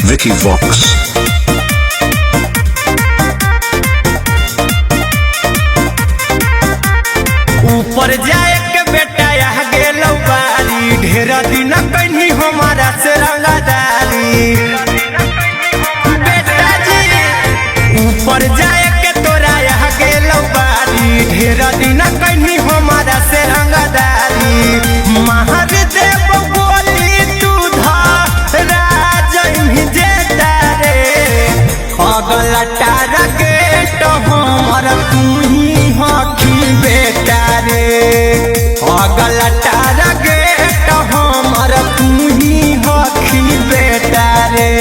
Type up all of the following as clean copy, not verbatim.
Vicky Vox. ऊपर जाए के बेटा यहाँ गेलौ बारी, ढेर दिन कहीं हमारा से रंगदारी। बेटा जी ऊपर जाए के तोरा यहाँ गेलौ बारी, ढेर दिन कहीं हमारा से रंगदारी। महर देव बोली तू राज जेता रे, अगला टारगेट हमर तू ही हखी बेटा रे। अगला टारगेट हमर तू ही हखी बेटा रे।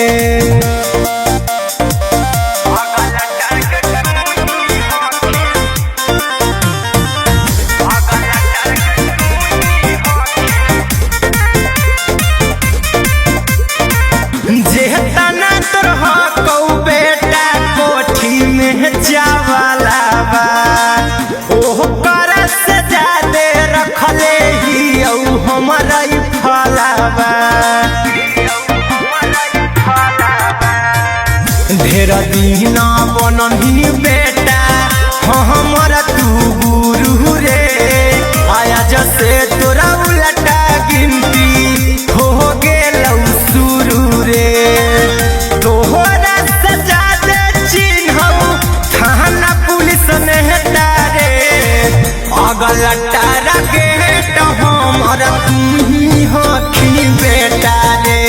जेतना तोर हकौ बेटा कोठी में चावला बा, ओह कर से जादे रखले ही औ हमरा ई फलावा। ढेर दिन बनही बेटा हमर तू गुरु रे, आया जसे तोरा उलटा गिनती हो गेलौ शुरू रे। तोहरा सजा दे चिन्हौ थाना पुलिस नेता रे, अगला टारगेट हमर तू ही हखी बेटा रे।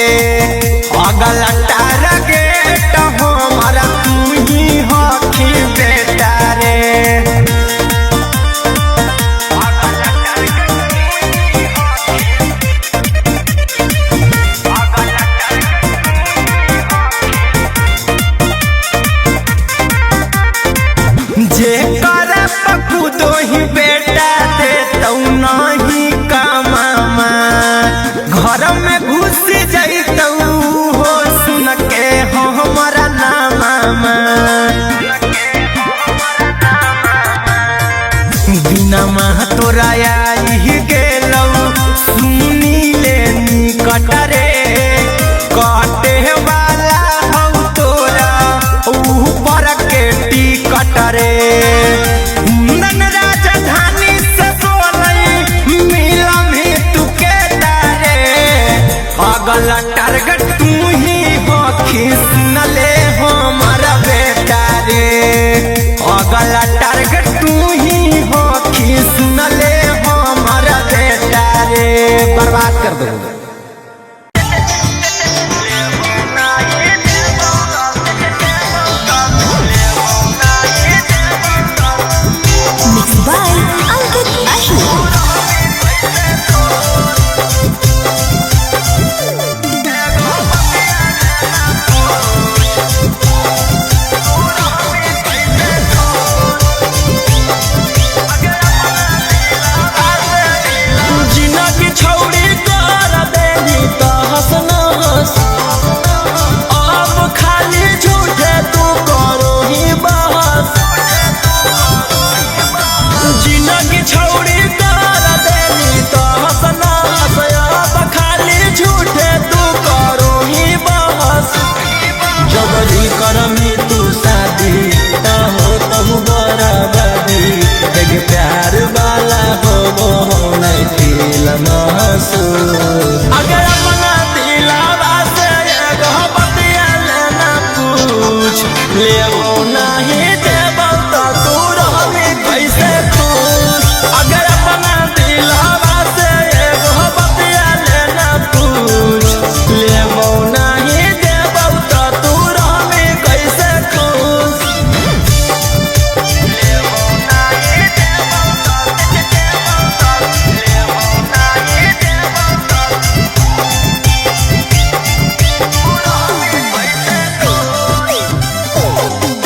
अगला टारगेट हमर तू ही हखी बेटा रे। जे कर पकू ही बेटा दे तौ नहीं कमामा, घर में घुस जैतौ हो सुन के हमारा नामा। बिना माह तोरा आई गेलौ सुनी ले निकट रे, कटे वाला हौ तोरा ऊपर के टिकट रे। नन राजधानी से बोलई मिलम ही तू के तारे, अगला टारगेट तू ही हखी सुन ले हमारा बेटा रे। अगला टारगेट तू ही हखी सुन ले हमारा बेटा रे, बर्बाद कर दो। Mixed by Ankit Ashu. जिनगी छौड़ी कर देनी त हंस न हंस, अब खाली झूठे तू करो ही बहस। जिनगी छौड़ी कर देनी त हंस न हंस, अब खाली झूठे तू करो ही बहस। जबरी करमी तू शादी त हो तहु बराबरी, देख प्यार वाला हो वो नहीं फील महसूस। अगर अपना दिलावा से एगो बतिया लेना पूछ, लेबो नहीं देबो तो तू रहबी कैसे खुश। अगर अपना दिलावा से एगो बतिया लेना पूछ, लेबो नहीं देबो तो तू रहबी कैसे खुश। Thank you.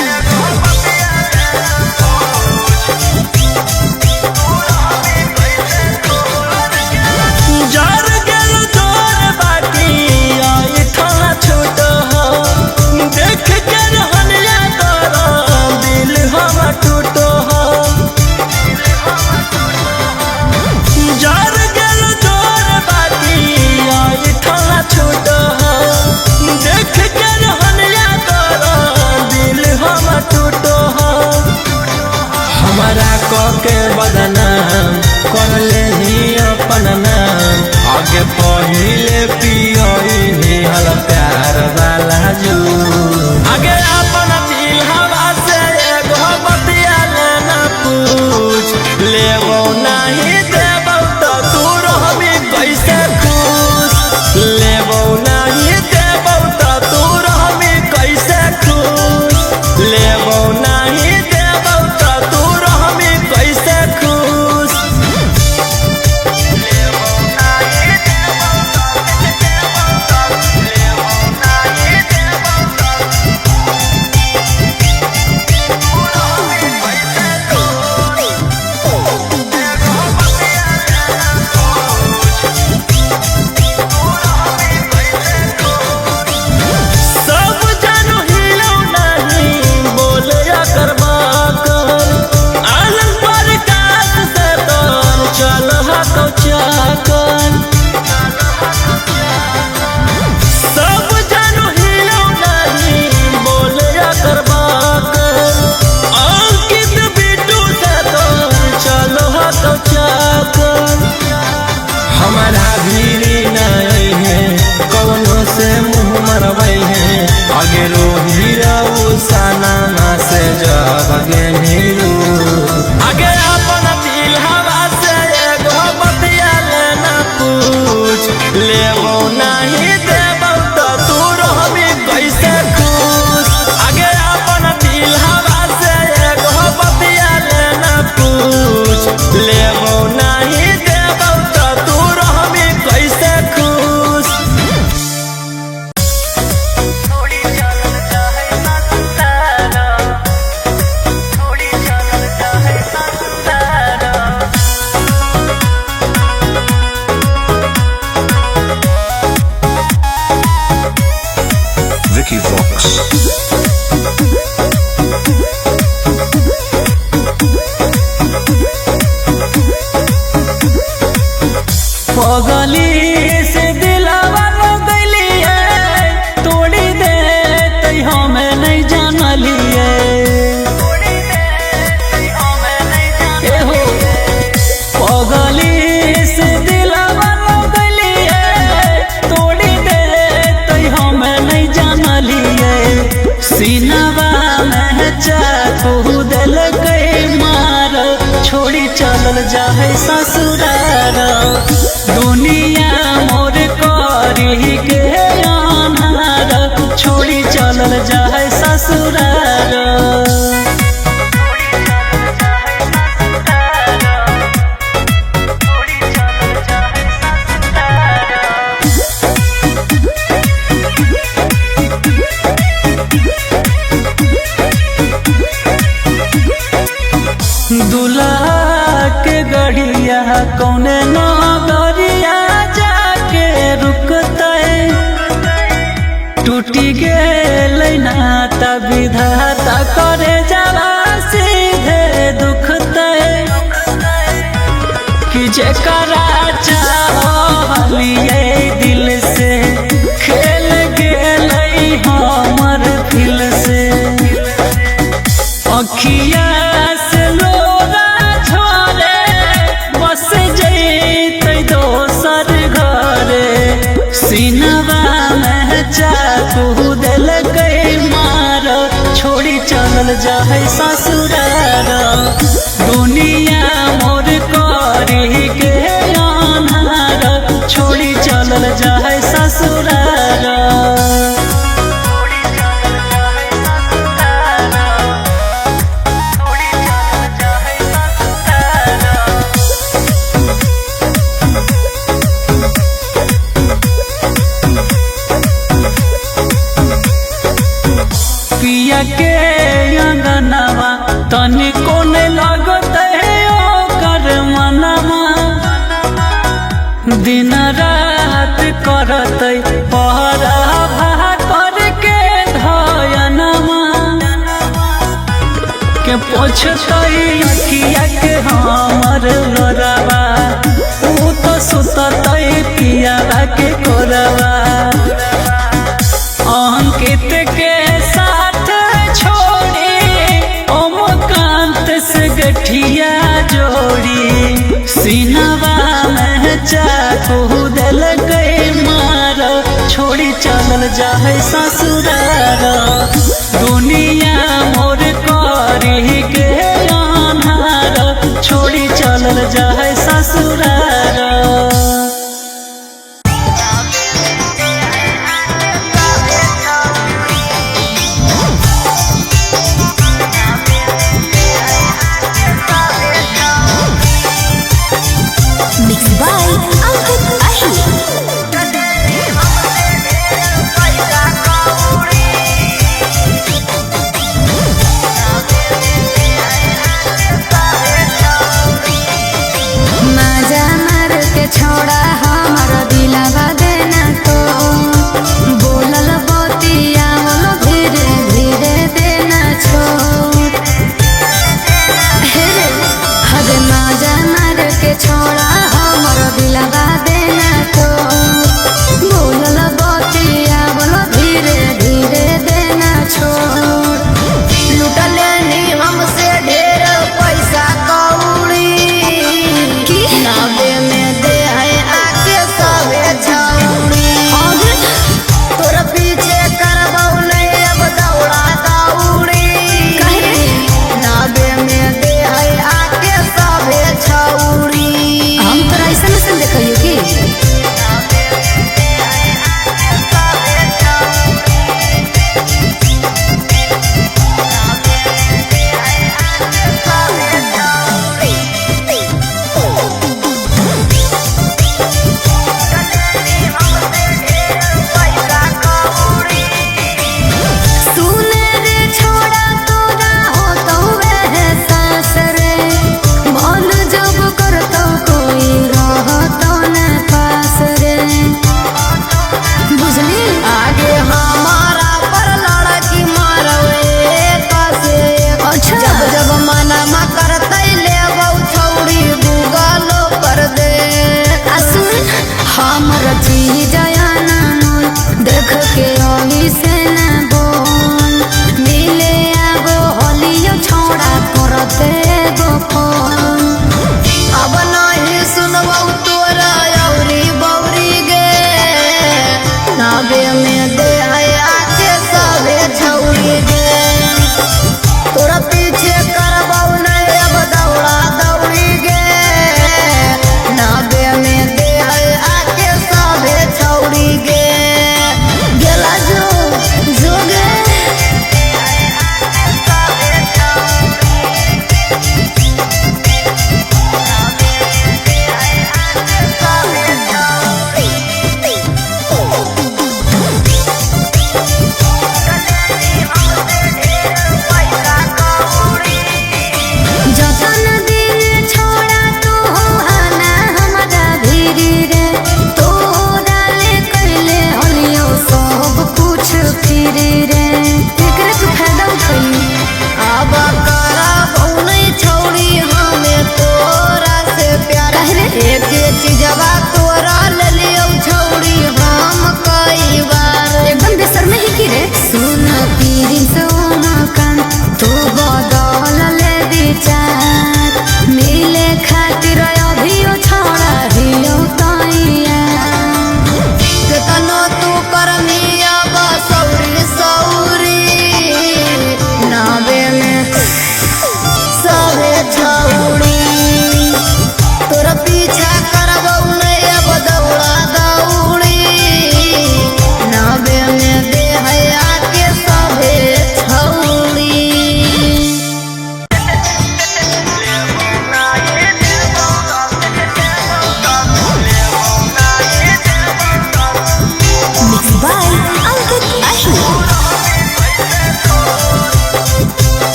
चलल जाए ससुरार। दुनिया मोर करी के अन्हार, छोड़ी चलल जाए ससुरार। दुल्हा के गढ़िया कौने नगरिया जाके रुकतै, टूटी गेल नाता विधाता करे जावा सीधे दुखतै। कि जेकरा चाहलिए दिल से खेल गेलै हमर फिल से, अखिया से लोरा झरे बस जैतै दोसर घरे। सीनवा में चाकू देलकै मार, छोड़ी चलल जाए ससुरार। दुनिया मोर करी के अन्हार, छोड़ी चलल जाए ससुरार। पिया के अंगनवा तनिको ने लगतै ओकर मनवा, दिन रात करतै पहरा करके धयनवा। के पोछतै अखिया के हमर लोरवा, ऊ तो सुततै पियावा के कोरवा। अंकित के साथ छोड़ी ओमकांत से गठिया जोड़ी, सीनवा में चाकू देलकै मार, छोड़ी चलल जाए ससुरार। दुनिया मोर करी के अन्हार, छोड़ी चलल जाए ससुरार। Mix by Ankit Ahir.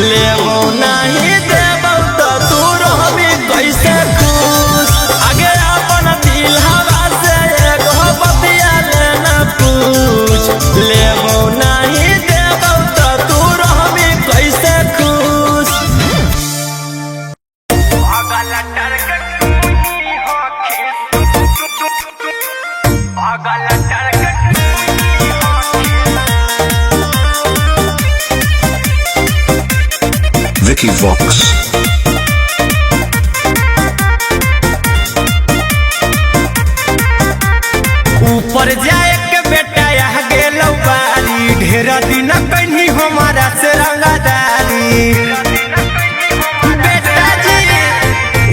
लेबो नहीं देबो तो तू रहबी कैसे खुश। आगे अपन दिल हवा से एगो बतिया लेना पूछ, लेबो नहीं देबो तो तू रहबी कैसे खुश। Vicky Vox. ऊपर जाए के बेटा यह गेलो बारी, ढेर दिन कहीं हमारा से रंगदारी। बेटा जी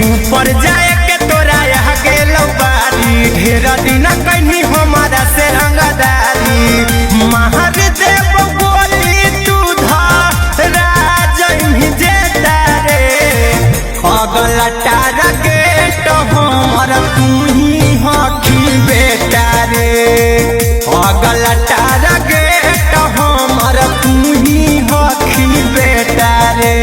ऊपर जाए के तोरा यह गेलो बारी, ढेर दिन कहीं हमारा से रंगदारी। महर देव गोली तू राज जेता रे, अगला टारगेट हमर तू ही हखी बेटा रे। अगला टारगेट हमर तू ही हखी बेटा रे।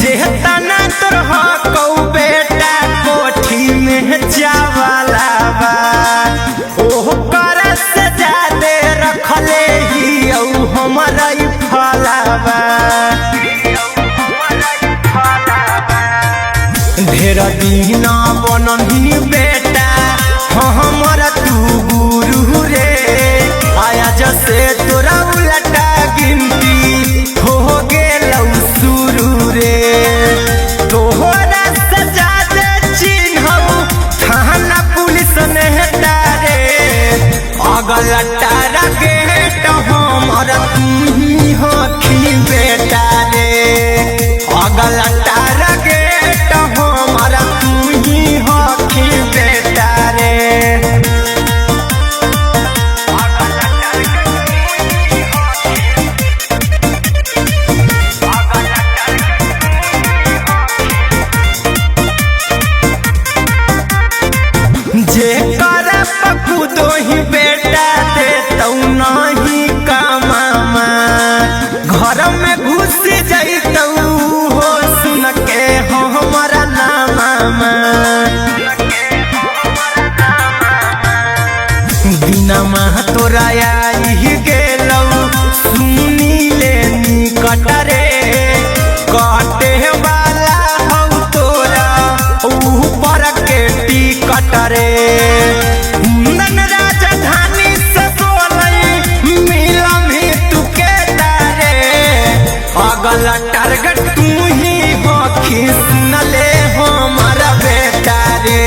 जेतना तोर हकौ बेटा कोठी में चावला बा, ओह कर से जादे रखले ही औ हमरा ई फलावा। ढेर दिन बनही बेटा हमर तू गुरु रे, आया जसे तोरा उलटा गिनती हो गेलौ शुरू रे। तोहरा सजा दे चिन्हौ थाना पुलिस नेता रे, अगला टारगेट हमर तू ही हखी बेटा रे। अगला टारगेट हमर तू ही हखी बेटा रे। जे कर पप्पू दोही बेटा दे तौ नहीं कमामा, घर में घुस जैतौ हो सुन के हमारा नामा। बिना तोरा आई गेलौ सुनी ले निकट रे, कटे वाला हौ तोरा ऊपर के टिकट रे। नन राजधानी से बोलई मिलम ही तू के तारे, अगला टारगेट तू ही हखी सुन ले हमारा बेटा रे।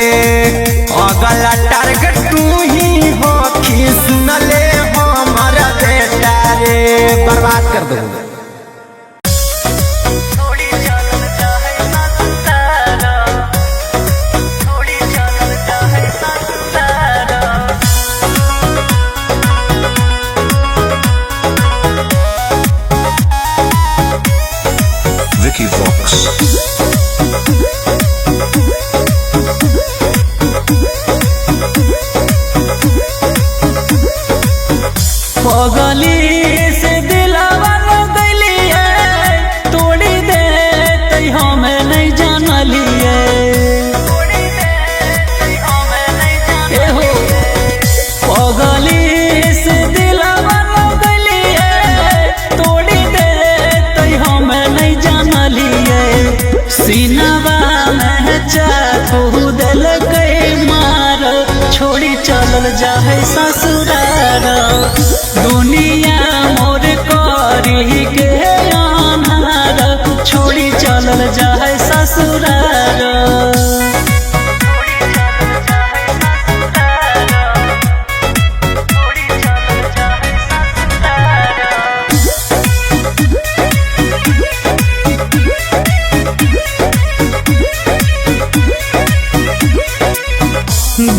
अगला टारगेट तू ही हखी सुन ले हमारा बेटा रे, बर्बाद कर दूंगा। Vicky Vox. पगली से दिलावा लगलिए तोड़ी दे तै हमें नहीं जानलिए। एहो पगली से दिलावा लगलिए तोड़ी दे तै हमें नहीं जानलिए। सीनवा में चाकू देलकै मार, छोड़ी चलल जाहे ससुरार। दुनिया मोर करी के अनहार, छोड़ी चलल जाहे ससुरार।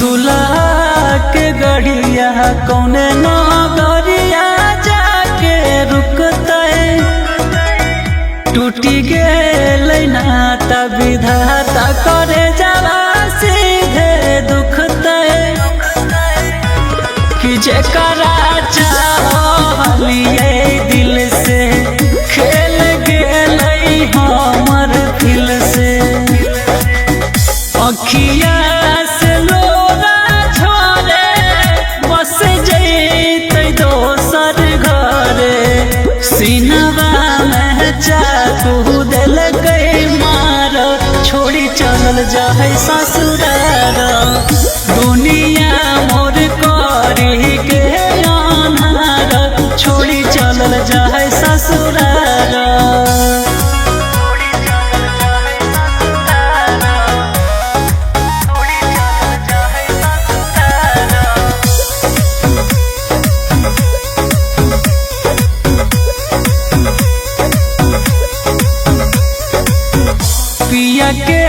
दूल्हा के गड़िया कौने नगरिया जाके रुकतै, टूटी गेल नाता विधाता करे जावा सीधे दुखते कि जेकरा चाहलिए दिल से खेल गेलै हमर दिल से। अखिया से लोरा झरे बस जैतै दोसर घरे, सीनवा में चाकू देलकै मार छोड़ी चलल जाए ससुरार। दुनिया मोर करी के अन्हार छोड़ी चलल जाए ससुरार। पिया के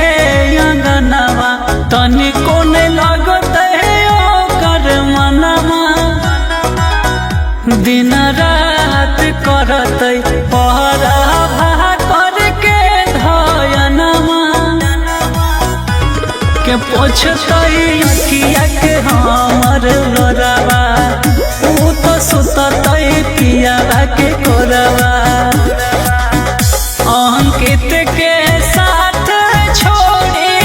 अंगनवा तनिको नहीं लगत है ओकर मनवा, दिन रात करत पहरा करके धयनवा के पोछतै अखिया के हमर लोरावा, ऊ तो सुततै पियावा के कोरवा। अंकित के साथ छोड़ी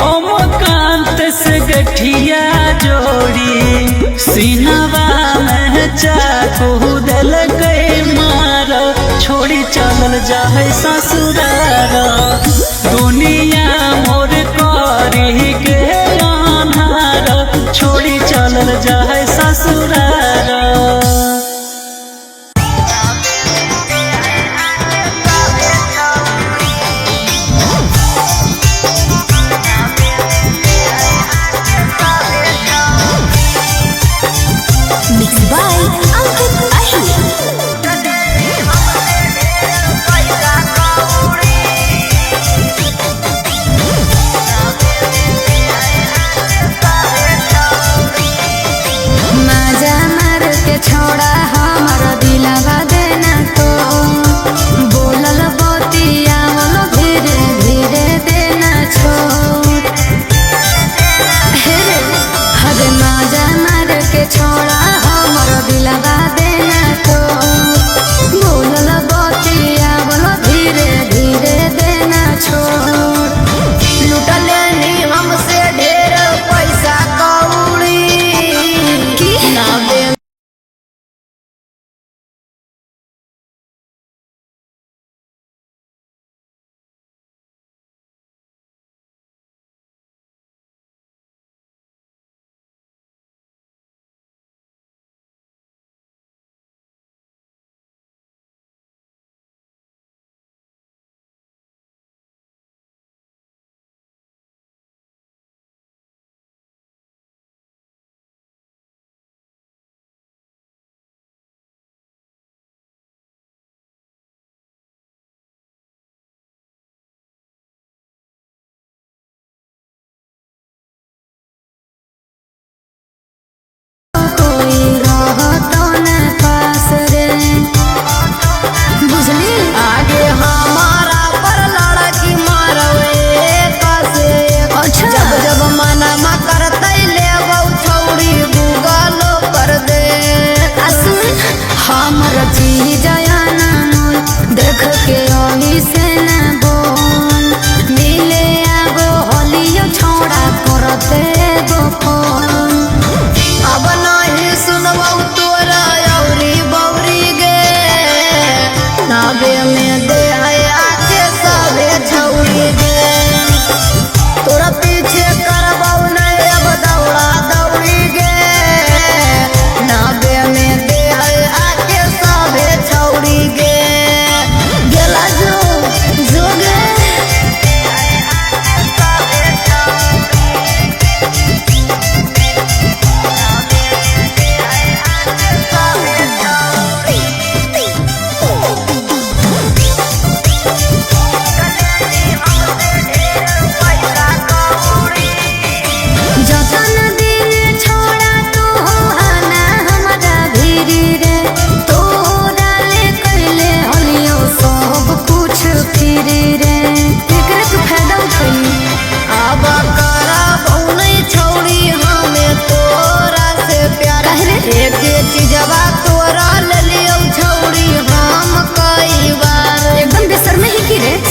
ओमकांत से गठिया जोड़ी, सीनवा में चाकू देलकै मार छोड़ी चलल जाए ससुरार। दुनिया मोर करी के अन्हार छोड़ी चलल जाए ससुरार। Mix by Ankit Ahi. पैसा कौड़ी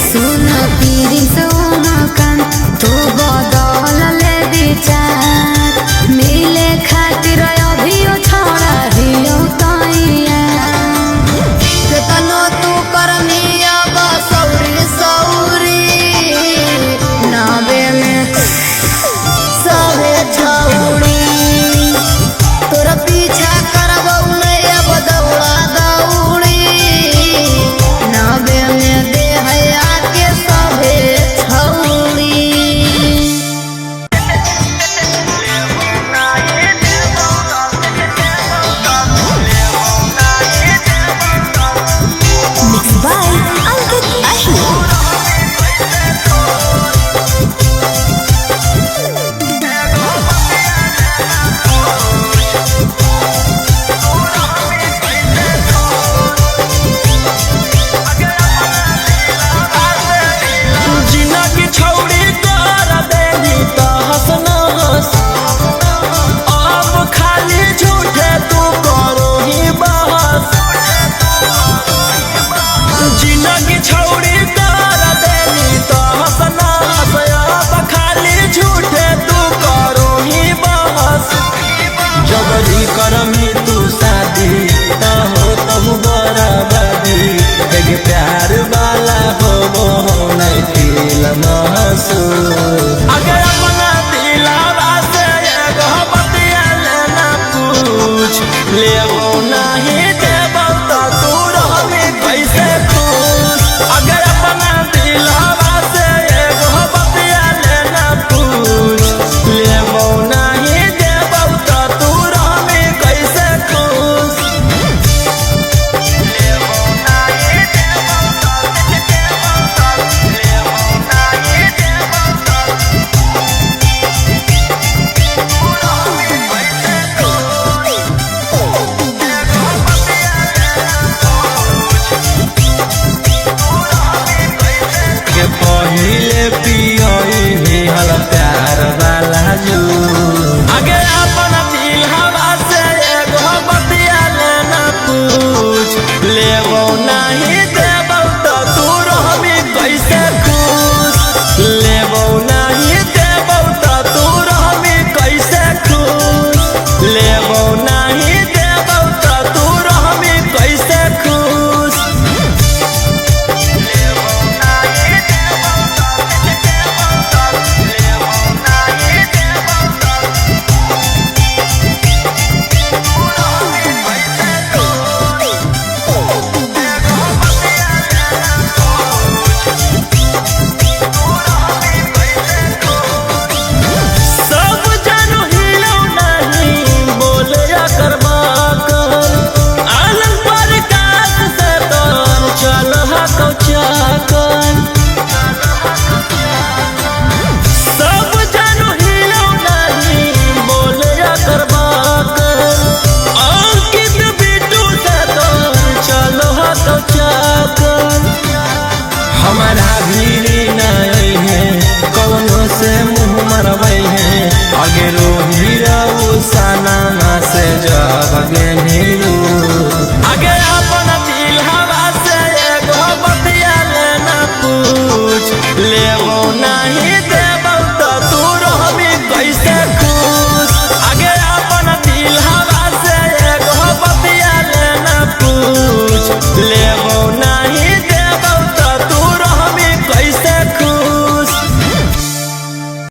सुन पीरी सोमकान तू बदल ले विचार मिले खातिर अभियो छोड़ा हियो तैया केतनो तू करनिया बसौरी सौरी नावे में सभे छौरी तोरा पीछा करबौ नै अब दौड़ा दौड़ी नावे में देहया के सभे छौरी। मिक्स बाय अंकित अहिर। जिनगी छौड़ी तोरा देही त हंस न हंस, अब खाली झूठे तू करो ही बहस। जिनगी छौड़ी तोरा देही त हंस न हंस, अब खाली झूठे तू करो ही बहस। जबरी करमी तू शादी त हो तहु बराबरी, एक प्यार वाला हो वो नहीं फील महसूस। अगर अपना दिलावा से एगो बतिया लेना पूछ, लेबो नहीं देबो तो तू रहबी कैसे खुश। अगर अपना दिलावा से एगो बतिया लेना पूछ, लेबो नहीं देबो तो तू रहबी कैसे खुश। के पहिले पियोई ही हल प्यार वाला जूस। आगे अपन दिल हवा से एगो बतिया लेना पूछ, लेबो नहीं देबो तो तू रहबी कैसे खुश। लेबो नहीं देबो तो तू रहबी कैसे खुश। लेबो नहीं देबो तो तू रहबी कैसे खुश। सब जानो हिलो नहीं बोले करबा कर, आनंद पर कास से तोर चल हको चाकर। सब जानो हिलो नहीं बोले करबा कर, अंकित बिट्टू से तोर चल हको चाकर। हमारा भीरी नहीं है कौनो से मुँह मरबै है, आगे रोही रहू साना से जब नीरू। आगे अपन दिल हवा से एगो बतिया लेना पूछ, लेबो ना